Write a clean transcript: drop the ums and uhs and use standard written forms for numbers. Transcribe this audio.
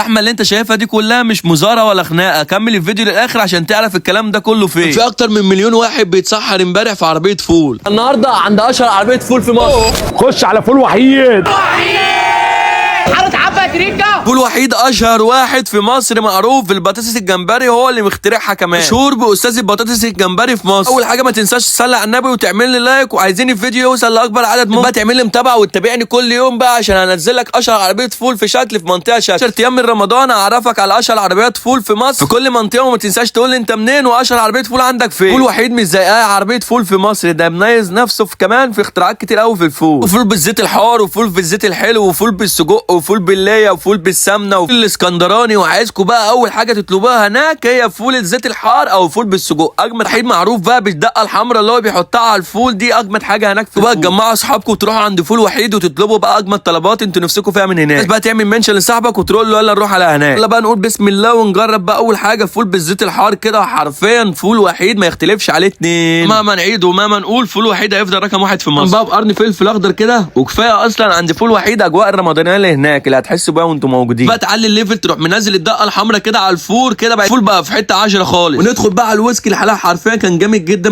الزحمة اللي انت شايفها دي كلها مش مزاره ولا خناقه. كمل الفيديو للاخر عشان تعرف الكلام ده كله فين. في اكتر من مليون واحد بيتسحر امبارح في عربية فول. النهارده عند اشهر عربية فول في مصر. خش على فول وحيد. حارة عبا تريكا. فول وحيد اشهر واحد في مصر، معروف بالبطاطس الجمبري، هو اللي مخترعها كمان، مشهور باستاذ البطاطس الجمبري في مصر. اول حاجة ما تنساش تصلي على النبي وتعمل لي like، وعايزين الفيديو يوصل لاكبر عدد ممكن بقى. تعمل لي متابعه وتتابعني كل يوم بقى عشان هنزل لك اشهر عربية فول في شكل في منطقة شكل. 10 ايام من رمضان اعرفك على اشهر عربيات فول في مصر في كل منطقة، وما تنساش تقول لي انت منين واشهر عربية فول عندك فين. فول وحيد مش زي اي عربية فول في مصر، ده مميز نفسه في كمان في اختراعات كتير قوي في الفول. وفول بالزيت الحار، وفول بالزيت الحلو، وفول بالسجق، وفول بالليه، وفول بالسمنه، وفول الاسكندراني. وعايزكم بقى اول حاجة تطلبوها هناك هي فول الزيت الحار او فول بالسجق. اجمد حاجة معروف بقى بالدقه الحمراء اللي هو بيحطها على الفول، دي اجمد حاجة هناك في بقى. تجمعوا اصحابكم وتروحوا عند فول وحيد وتطلبوا بقى اجمد طلبات انتوا نفسكم فيها من هناك. بس بقى تعمل mention لصاحبك وتقول له يلا نروح على هناك. يلا بقى نقول بسم الله ونجرب بقى اول حاجة فول بالزيت الحار كده. حرفيا فول وحيد ما يختلفش عليه اتنين، مهما نعيد ومهما نقول فول وحيد هيفضل رقم واحد في مصر. بقى بقرن فلفل اخضر كده، وكفاية اصلا عند فول وحيد اجواء الرمضانية اللي هناك اللي هتحسوا بيها وانتم موجودين. بقى تعلي ال level، تروح منزل الدقة الحمراء كده على الفول كده، بقى الفول بقى في حتة 10 خالص. وندخل بقى على الويسكي الحلاوة، حرفيا كان جامد جدا.